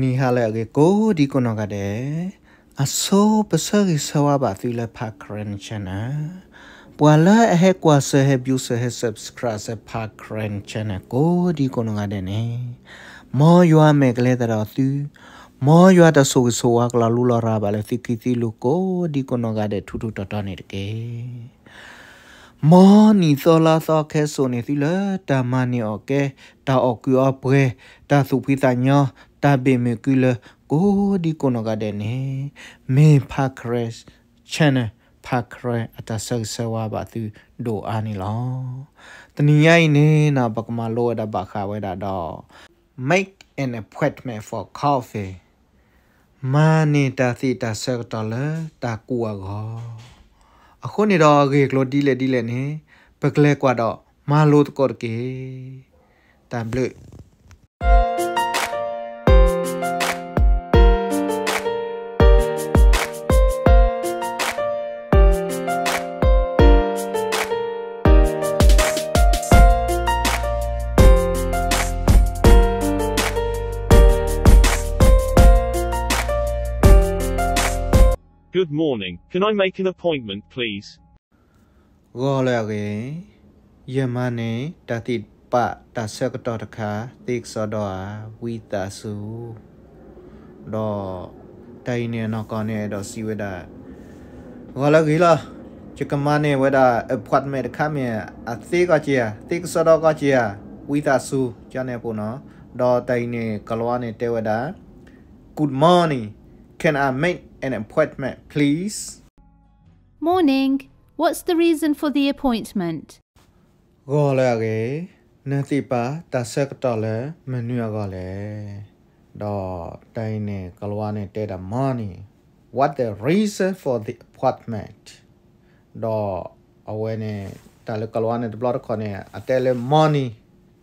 နံၤဟါလၢအဂ့ၤ ကိးဒံကိးနီၢ်ဂၤဒဲး, အဆိပဆၢဂ့ၤဆၢဝါဘၣ်သုလၢ Park Karen Channel, ပှၤလၢအဟဲကွၢ်စၢၤ ဟဲ view စၢၤ ဟဲ subscribe စၢၤ Park Karen Channel ကိးဒံကိးနီၢ်ဂၤဒဲးန့ၣ်, မ်ယွၤမဲာ်ကလဲၤသးဒီးသု, မ်ယွၤတၢ်ဆိၣ်ဂ့ၤဆိၣ်ဝါကလီၤလူလီၤရၤဘၣ်လၢသုခံသုလိၤ ကိးဒံကိးနီၢ်ဂၤဒဲး ထူထူတီတီန့ၣ်တက့ၢ်. မ်နံၣ်သီလါသီခဲစိာ်န့ၣ် သုလၢတၢ်မၤန့ၢ်အီၣ်ကဲ, တၢ်အီၣ်ကုးအီပှဲၤ, တၢ်သူၣ်ဖှံသးညီ, တၢ်ဘ့ၣ်မုာ်ကုလၢ ကိးဒံကိးနီၢ်ဂၤဒဲးန့ၣ်, မ့ၢ် Park Karen Channel, Park Karen အတၢ်ဆၢဂ့ၤဆၢဝါဘၣ်သုဒိၣ်အါန့ၣ်လီၤ. တနံၤညါအံၤန့ၣ်နီၤ ပကမၤလိဝဲဒၣ်ဘၣ်ဃးဝဲဒၣ်ဒီး make an appointment for coffee, မၤန့ၢ်တၢ်သ့ၣ်တၢ်ဆၢကတီၢ်လၢတၢ်ကူအဂီၢ်. အဃိန့ၣ်ဒီး အဂ့ၢ်အကျိၤဒ်လဲၣ်ဒ်လဲၣ်န့ၣ် ပကလဲၤကွၢ်ဒီးမၤလိသကိးတက့ၢ်. တၢ်ဘျုး Good morning. Can I make an appointment, please? ဂီၤလၢအဂ့ၤ, ယမၤန့ၢ်တၢ်သ့ၣ်တဖၣ်တၢ်ဆၢကတီၢ်တခါ သ့ကစီဒီဧါ, ဝံသးစူၤ. ဒီးတၢ်အံၤန့ၣ်အနီၢ်ကီၢ်န့ၣ် အဲၣ်ဒိးစံးဝဲဒၣ်, ဂီၤလၢအဂ့ၤလီၤ, ယကမၤန့ၢ်ဝဲဒၣ် appointment တခါမ့ၢ် အသ့ကီၢ်က့ၤဧါ, သ့ကစီဒီကီၢ်က့ၤဧါ, ဝံသးစူၤ ကန့ၣ်အပူၤနီၤ. ဒီးတၢ်အံၤန့ၣ် ကိၤလၤဝါန့ၣ်တဲဝဲဒၣ်, Good morning. Can I make an appointment, please? Morning. What's the reason for the appointment? ဂီၤလၢအဂ့ၤ, နသ့ၣ်ပာ်တၢ်ဆၢကတီၢ်လၢမနုၤအဂီၢ်လဲၣ်. ဒီးတၢ်အံၤန့ၣ် ကိၤလၤဝါန့ၣ်တဲဒၣ် morning. What the reason for the appointment? ဒီးအဝဲန့ၣ် တၢ်လၢကိၤလၤဝါန့ၣ် တဘျီတခီၣ်န့ၣ် အတဲလၢ morning,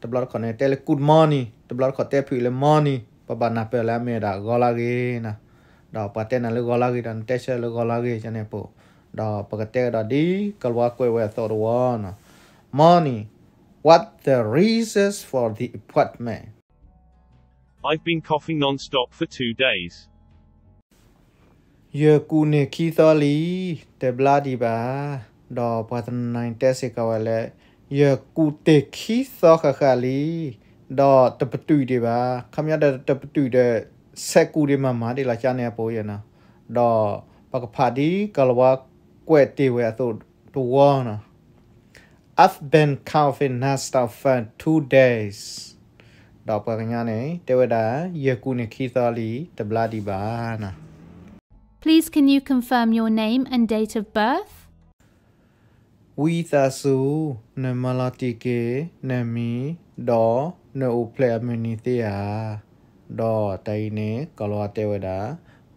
တဘျီတခီၣ်န့ၣ် တဲလၢ good morning, တဘျီတခီၣ်တဲဖုးလၢ morning, ပဘၣ်နၢ်ပၢၢ်လၢအမ့ၢ်ဝဲဒၣ်ဂီၤလၢအဂ့ၤနီၤ. ဒီးပှၤတဲနၤလၢဂီၤလၢအဂ့ၤဒီး နတဲဆၢလၢဂီၤလၢအဂ့ၤကန့ၣ်အပူၤ, ဒီးပကတဲကဒီးဒ်ကိၤလၤဝါကွဲးဝဲအသိးတဝီနီၤ. Morning. What the reasons for the appointment? I've been coughing non-stop for two days. ယကူးန့ၢ်ခံသီလံ, တဘျါဒံးဘၣ်. ဒီးပှၤတနီၤနီၤတဲစ့ၢ်ကီးဝဲလၢ ယကူးတ့ၢ်ခံသီဃၣ်ဃၣ်လံ, ဒီးတပတုာ်ဒံးဘၣ်. ခီပညီဒီးတပတုာ်ဒီး ဆဲးကူးဒံးမၤမၤဒ်လီၤကန့ၣ်အပူၤနီၤ. ဒီးပကဖးဒ်ကိၤလၤဝါကွဲးတ့ၢ်ဝဲအသိးတဝီနီၤ. I've been coughing non-stop for two days. ဒီးပှၤကညီန့ၣ် တဲဝဲဒၣ် ယကူးန့ၢ်ခံသီလံ တဘျါဒံးဘၣ်နီၤ. Please can you confirm your name and date of birth? ဝံသးစူၤ, နမၤလီၤတံၢ်က့ၤ နမံၤ ဒီးနအိၣ်ဖျဲၣ်အမုၢ်နံၤသ့ဧါ. ဒီးတၢ်အံၤန့ၣ် ကိၤလၤဝါတဲဝဲဒၣ်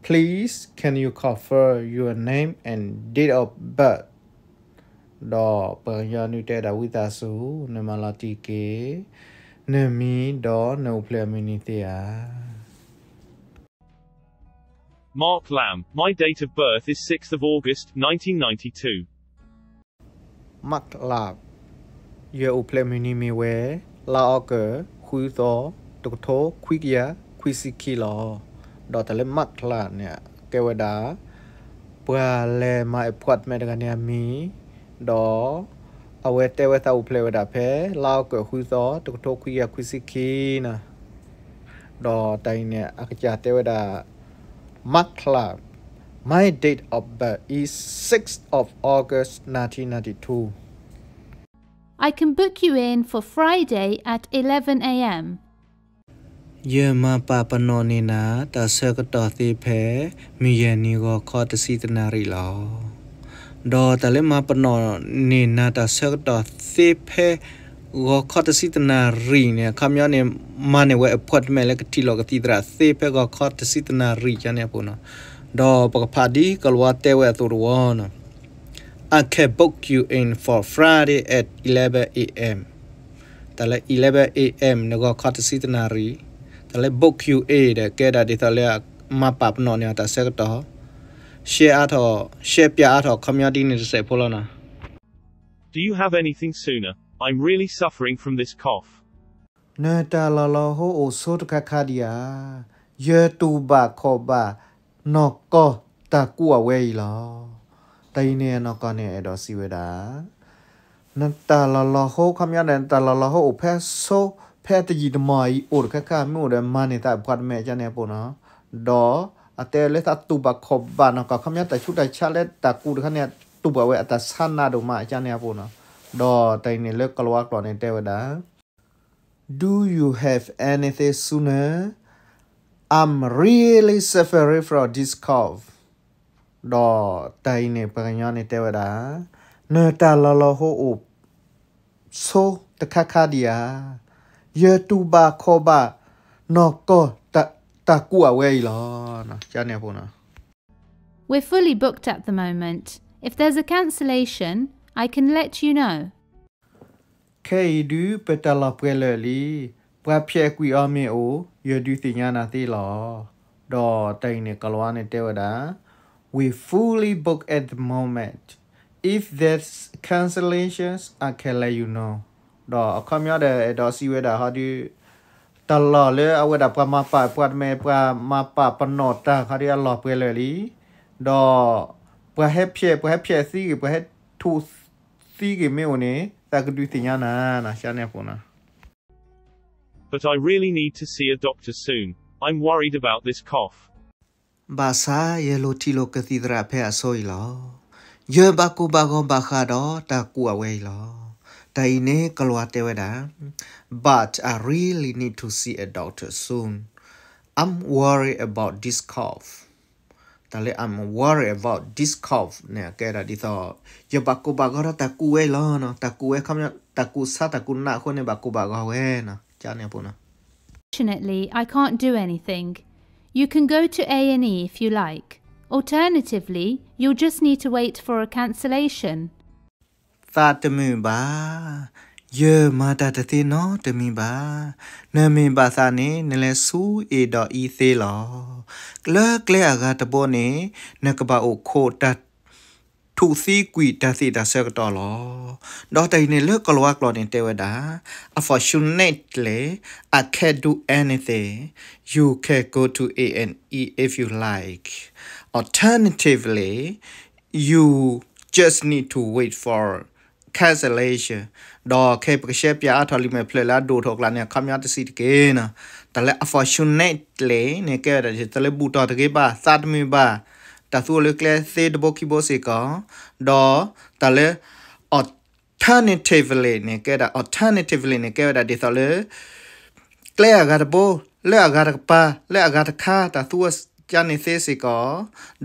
Please can you confirm your name and date of birth? ဒီးပှၤကညီဒုးတဲဒၣ် ဝံသးစူၤ, နမၤလီၤတံၢ်က့ၤ နမံၤ ဒီးနအိၣ်ဖျဲၣ်အမုၢ်နံၤသ့ဧါ. Mark Lam. My date of birth is sixth of August, nineteen ninety-two. Mark Lam. ယအိၣ်ဖျဲၣ်မုၢ်နံၤမ့ၢ်ဝဲ လါအီကူး ဃုသီ, တကထိခွံကယၤခွံဆံခံလီၤ. ဒီးတၢ်လၢ Mark Lam န့ၣ် ကဲဝဲဒၣ် ပှၤလဲၤမၤ appointment တဂၤန့ၣ်အမံၤ, ဒီးအဝဲတဲဝဲသးအိၣ်ဖျဲၣ်ဝဲဒၣ်ဖဲ လါအီကူး ဃုသီ, တကထိခွံကယၤခွံဆံခံနီၤ. ဒီးတၢ်အံၤန့ၣ် အကစၢ်တဲဝဲဒၣ် Mark Lam, my date of birth is sixth of August nineteen ninety-two. I can book you in for Friday at eleven a.m. ယမၤပာ်ပနီၣ်န့ၢ်နၤ တၢ်ဆၢကတီၢ်သ့ဖဲ မုၢ်ယဲၢ်နံၤဂီၤခီတဆံတနၣ်ရံၣ်လီၤ. ဒီးတၢ်လၢမၤပနီၣ်န့ၢ်နၤ တၢ်ဆၢကတီၢ်သ့ဖဲ ဂီၤခီတဆံတနၣ်ရံၣ်န့ၣ် အခီပညီန့ၣ် မၤန့ၢ်ဝဲ appointment လၢကထံၣ်လိာ်ကသံၣ်သရၣ်သ့ဖဲ ဂီၤခီတဆံတနၣ်ရံၣ်ကန့ၣ်အပူၤနီၤ. ဒီးပကဖးဒ်ကိၤလၤဝါတဲဝဲအသိးတဝီနီၤ. I can book you in for Friday at eleven a.m. တၢ်လၢ eleven a.m. န့ၣ် ဂီၤခီတဆံတနၣ်ရံၣ်, တၢ်လၢ book you in ဒီး ကဲဒၣ်ဒ်သိးလၢ မၤပာ်ပနီၣ်န့ၢ်အီၤတၢ်ဆၢကတီၢ်, ရှဲအါထီၣ်, ရှဲပၠးအါထီၣ် ခီပညီဒ်န့ၣ်တစဲးဖိလီၤနီၤ. Do you have anything sooner? I'm really suffering from this cough. နတၢ်လီၤလီၤဟိအိၣ်ဆိတခါခါဒံးဧါ. ယတူၢ်ဘၣ်ခီၣ်ဘၣ်နီၢ်ကီၢ်တၢ်ကူးအဝဲအံၤလီၤ. တၢ်အံၤန့ၣ်နီၢ်ကီၢ်န့ၣ် အဲၣ်ဒိးစံးဝဲဒၣ် နတၢ်လီၢ်လီၤဟိ ခီပညီဒီး နတၢ်လီၢ်လီၤဟိအိၣ်ဖဲဆိ ဖဲတယံာ်တမီၢ်အံၤအိၣ်တခါခါ မ့ၢ်အိၣ်ဒီးမၤန့ၢ်သး apartment ကန့ၣ်အပူၤနီၤ. ဒီးအတဲလၢသးတူၢ်ဘၣ်ခီၣ်ဘၣ်နီၢ်ကီၢ် ခီပညီ တၢ်ဆူးတၢ်ဆါလၢတၢ်ကူးတခါန့ၣ် တူၢ်ဘၣ်ဝဲအတၢ်ဆါနးဒိၣ်မး ကန့ၣ်အပူၤနီၤ. ဒီးတၢ်အံၤန့ၣ်လၢကလၤဝါကျိာ်န့ၣ်တဲဝဲဒၣ် Do you have anything sooner? I'm really suffering from this cough. ဒီးတၢ်အံၤန့ၣ် ပှၤကညီန့ၣ်တဲဝဲဒၣ် နတၢ်လီၢ်လီၤဟိအိၣ် ဆိတခါခါဒံးဧါ, ယတူၢ်ဘၣ်ခီၣ်ဘၣ်နီၢ်ကီၢ်တၢ်ကူးအဝဲအံၤလီၤ. ကန့ၣ်အပူၤနီၤ. We're fully booked at the moment. If there's a cancellation, I can let you know. ခဲအံၤဒုး ပတၢ်လီၢ်ပှဲၤလၢာ်လံ, ပှၤဖျဲးကွံာ်အီၤမ့ၢ်အိၣ် ယဒုးသ့ၣ်ညါနၤသ့လီၤ. ဒီးတၢ်အံၤန့ၣ် ကလၤဝါန့ၣ်တဲဝဲဒၣ် We fully booked at the moment. If there's cancellations, I can let you know. ဒီးအခီပညီဒီး အဲၣ်ဒိးစံးဝဲဒၣ်ဟီဒုး တၢ်လီၢ်လၢအဝဲဒၣ်ပှၤမၤပာ် apartment ပှၤမၤပာ်ပနီၣ်တၢ်ခီဒုး အလီၢ်ပှဲၤလၢာ်လံ. ဒီးပှၤဟဲဖျဲး ပှၤဟဲဖျဲးသံဂ့ၤ ပှၤဟဲထူၣ်သံဂ့ၤမ့ၢ်အိၣ်န့ၣ် သးကဒုးသ့ၣ်ညါနၤနီၤ ကန့ၣ်အပူၤနီၤ. But I really need to see a doctor soon. I'm worried about this cough. ဘၣ်ဆၣ်ယလိၣ်ထံၣ်လိာ်ကသံၣ်သရၣ်ဖဲအဆိအံၤလီၤ. ယဘၣ်ကိၢ်ဘၣ်ဂီၤဘၣ်ဃးဒီးတၢ်ကူးအဝဲအံၤလီၤ. တၢ်အံၤန့ၣ်ကလၤဝါတဲဝဲဒၣ် But I really need to see a doctor soon. I'm worried about this cough. တၢ်လၢ I'm worried about this cough န့ၣ် အကဲဒၣ်ဒ်သိး ယဘၣ်ကိၢ်ဘၣ်ဂီၤဒီးတၢ်ကူးဝဲအံၤလီၤနီၤ. တၢ်ကူးဝဲခီပညီ တၢ်ကူးဆါတၢ်ကူးနးအဃိန့ၣ် ဘၣ်ကိၢ်ဘၣ်ဂီၤဝဲနီၤ ကန့ၣ်အပူၤနီၤ. Unfortunately, I can't do anything. You can go to A and E if you like. Alternatively, you'll just need to wait for a cancellation. သးတမုာ်ဘၣ်, ယမၤတၢ်တသ့နီတမံၤဘၣ်. နမ့ၢ်ဘၣ်သးန့ၣ် နလဲၤဆူ A ဒီး E သ့လီၤ. လၢကျဲအဂၤတဘိန့ၣ် နကဘၣ်အိၣ်ခိးတၢ် ထူၣ်သံကွံာ်တၢ်သ့ၣ်တၢ်ဆၢကတီၢ်လီၤ. ဒီးတၢ်အံၤန့ၣ်လၢကလၤဝါကျိာ်န့ၣ်တဲဝဲဒၣ် Unfortunately, I can't do anything. You can go to A and E if you like. Alternatively, you just need to wait for cancellation. ဒီးခဲအံၤပကရှဲပၠးအါထီၣ်လံာ်မဲာ်ဖျၢၣ်လၢအဒိၣ်ထီၣ်အကျါန့ၣ် အခီပညီတစဲးတက့ၢ်နီၤ. တၢ်လၢ unfortunately န့ၣ် ကဲဝဲဒၣ်ဒ်သိးလၢ ဘူၣ်တီၢ်တဂ့ၤဘၣ်, သးတမုာ်ဘၣ်, တၢ်သူအိၣ်လၢကျဲသ့တဘိခံဘိစ့ၢ်ကီး, ဒီးတၢ်လၢ alternatively န့ၣ် ကဲဒၣ် alternatively န့ၣ် ကဲဝဲဒၣ်ဒ်သိးလၢ ကျဲအဂၤတဘိ, လၢအဂၤတကပၤ, လၢအဂၤတခါ တၢ်သူအကန့ၣ်သ့စ့ၢ်ကီး,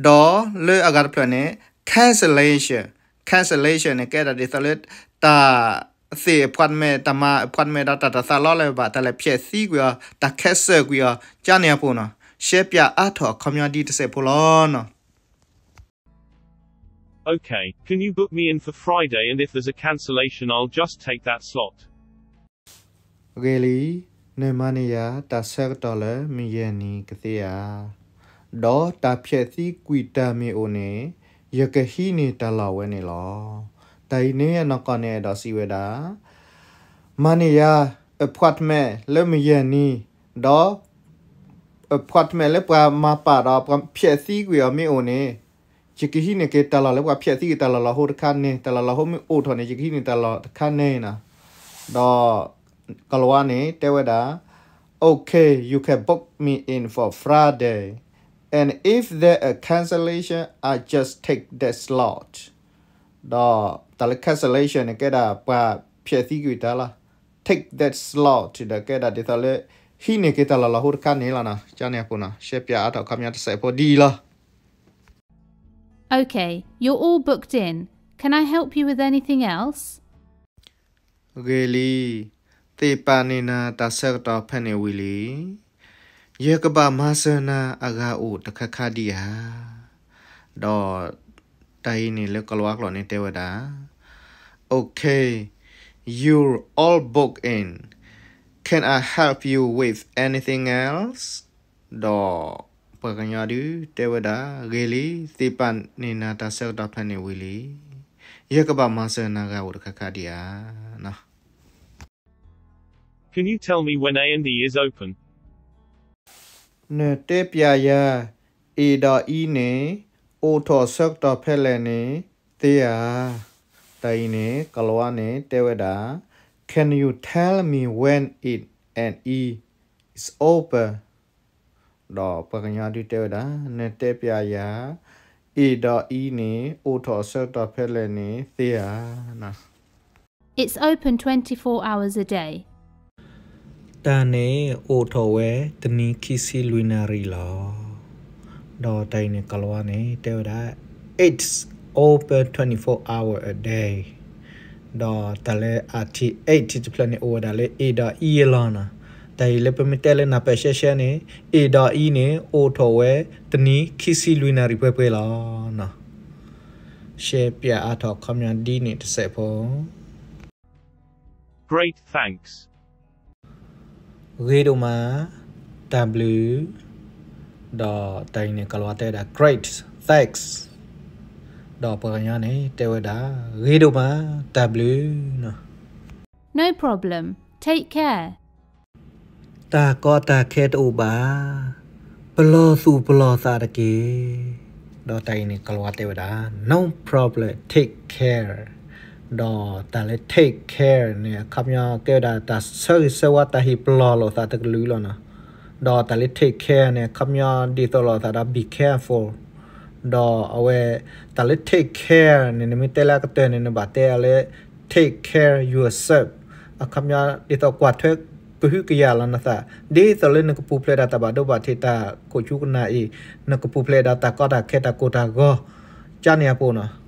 ဒီးလၢအဂၤတဖျၢၣ်န့ၣ် cancellation, cancellation န့ၣ် ကဲဒၣ်ဒ်သိးလၢ တၢ်သ့ၣ် appointment, တၢ်မၤ appointment ဒီးတၢ်တသးလီလၢၤဘၣ်, တၢ်လဲၤဖျဲးသံကွံာ်အီၤ, တၢ် cancel ကွံာ်အီၤ ကန့ၣ်အပူၤနီၤ. ရှဲပၠးအါထီၣ်အခီပညီဒ်တစဲးဖိလီၤနီၤ. Okay, can you book me in for Friday and if there's a cancellation I'll just take that slot. ဂ့ၤလံ, နမၤန့ၢ်ယၤတၢ်ဆၢကတီၢ်လၢမုၢ်ယဲၢ်နံၤကသ့ဧါ. ဒီးတၢ်ဖျဲးသံကွံာ်တၢ်မ့ၢ်အိၣ်န့ၣ် ယကဟံးန့ၢ်တၢ်လီၢ်ဝဲန့ၣ်လီၤ. တၢ်အံၤန့ၣ်အနီၢ်ကီၢ်န့ၣ် အဲၣ်ဒိးစံးဝဲဒၣ် မၤန့ၢ်ယၤ appointment လၢမုၢ်ယဲၢ်နံၤ, ဒီး appointment လၢပှၤမၤပာ်ဒီးပှၤဖျဲးသံကွံာ်အီၤမ့ၢ်အိၣ်န့ၣ်, ယကဟံးန့ၢ်က့ၤတၢ်လီၢ်လၢပှၤဖျဲးသံကွံာ်တၢ်လီၢ်လီၤဟိတခါန့ၣ်, တၢ်လီၢ်လီၤဟိမ့ၢ်အိၣ်ထီၣ်န့ၣ် ယကဟံးန့ၢ်တၢ်လီၢ်တခါန့ၣ်နီၤ. ဒီးကလၤဝါန့ၣ် တဲဝဲဒၣ် Okay, you can book me in for Friday, and if there a cancellation, I just take that slot. ဒီးတၢ်လၢ cancellation န့ၣ် ကဲဒၣ်ပှၤဖျဲးသံကွံာ်တၢ်လီၤ. Take that slot ဒီးကဲဒၣ်ဒ်သိးလၢ ဟံးန့ၢ်က့ၤတၢ်လီၢ်လီၤဟိတခါန့ၣ်လီၤနီၤ. ကန့ၣ်အပူၤနီၤ, ရှဲပၠးအါထီၣ်အခီပညီတစဲးဖိဒ်အံၤလီၤ. Okay, you're all booked in. Can I help you with anything else? ဂ့ၤလံ, သ့ၣ်ပာ်န့ၢ်နၤတၢ်ဆၢကတီၢ်ဖဲန့ၣ်ဝံၤလံ. ယကဘၣ်မၤစၢၤနၤအဂၤအိၣ်တခါခါဒံးဧါ. ဒီးတၢ်အံၤန့ၣ်လၢကလၤဝါကျိာ်န့ၣ်တဲဝဲဒၣ် Okay, you're all booked in. Can I help you with anything else? ဒီးပှၤကညီဒုးတဲဝဲဒၣ် ဂ့ၤလံ, သ့ၣ်ပာ်န့ၢ်နၤတၢ်ဆၢကတီၢ်ဖဲန့ၣ်ဝံၤလံ. ယကဘၣ်မၤစၢၤနၤဂၤအိၣ်တခါခါဒံးဧါ. Can you tell me when A and E is open? နတဲပျးယၤ A ဒီး E န့ၣ် အိၣ်ထီၣ်အဆၢကတီၢ်ဖဲလဲၣ်န့ၣ် သ့ဧါ. တၢ်အံၤန့ၣ် ကိၤလၤဝါန့ၣ် တဲဝဲဒၣ် Can you tell me when it and E is open? ဒီးပှၤကညီဒုးတဲဝဲဒၣ် နတဲပျးယၤ A ဒီး E န့ၣ် အိၣ်ထီၣ်အဆၢကတီၢ်ဖဲလဲၣ်န့ၣ် သ့ဧါ. It's open twenty-four hours a day. တၢ်န့ၣ်အိၣ်ထီၣ်ဝဲ တနံၤခံဆံလွံၢ်နၣ်ရံၣ်လီၤ. ဒီးတၢ်အံၤန့ၣ် ကိၤလၤဝါန့ၣ် တဲဝဲဒၣ် It's open twenty-four hour a day. ဒီးတၢ်လၢ အထံၣ် eight တဖျၢၣ်န့ၣ် အိၣ်ဝဲဒၣ်လၢ A ဒီး E လီၤနီၤ. တၢ်အံၤလၢပမ့ၢ်တဲလၢနၢ်ပၢၢ်ရှဲရှဲန့ၣ် A ဒီး E န့ၣ် အိၣ်ထီၣ်ဝဲ တနံၤခံဆံလွံၢ်နၣ်ရံၣ်ပှဲၤပှဲၤလီၤနီၤ. ရှဲပၠးအါထီၣ်ခီပညီဒ်န့ၣ်တစဲးဖိ Great, thanks. ဂ့ၤဒိၣ်မး, တၢ်ဘျုး. ဒီးတၢ်အံၤန့ၣ် ကိၤလၤဝါတဲဝဲဒၣ် Great, thanks. ဒီးပှၤကညီန့ၣ် တဲဝဲဒၣ် ဂ့ၤဒိၣ်မး, တၢ်ဘျုးနီၤ. No problem. Take care. တၢ်ကီတၢ်ခဲတအိၣ်ဘၣ်, ပလီၢ်သူၣ်ပလီၢ်သးတက့ၢ်. ဒီးတၢ်အံၤန့ၣ် ကိၤလၤဝါတဲဝဲဒၣ် No problem, take care. ဒီးတၢ်လၢ take care န့ၣ် အခီပညီကဲဝဲဒၣ် တၢ်ဆၢဂ့ၤဆၢဝါ တၢ်ဟ့ၣ်ပလီၢ်လိာ်သးတကလုာ်လီၤနီၤ. ဒီးတၢ်လၢ take care န့ၣ် အခီပညီဒ်သိးလိာ်သးဒီး be careful. ဒီးအဝဲ တၢ်လၢ take care န့ၣ် နမ့ၢ်တဲလၢအကတၢၢ်န့ၣ် နဘၣ်တဲအီၤလၢ take care yourself. အခီပညီဒ်သိးကွၢ်ထွဲကဟုကယာ်လီၤနသး, ဒ်သိးလၢနကပူၤဖျဲးဒီးတၢ်ဘၣ်ဒိဘၣ်ထံး တၢ်ခိၣ်ဆူကနၣ်အံၤ, နကပူၤဖျဲးဒီးတၢ်ကီတၢ်ခဲ တၢ်ကိၢ်တၢ်ဂီၤ ကန့ၣ်အပူၤနီၤ.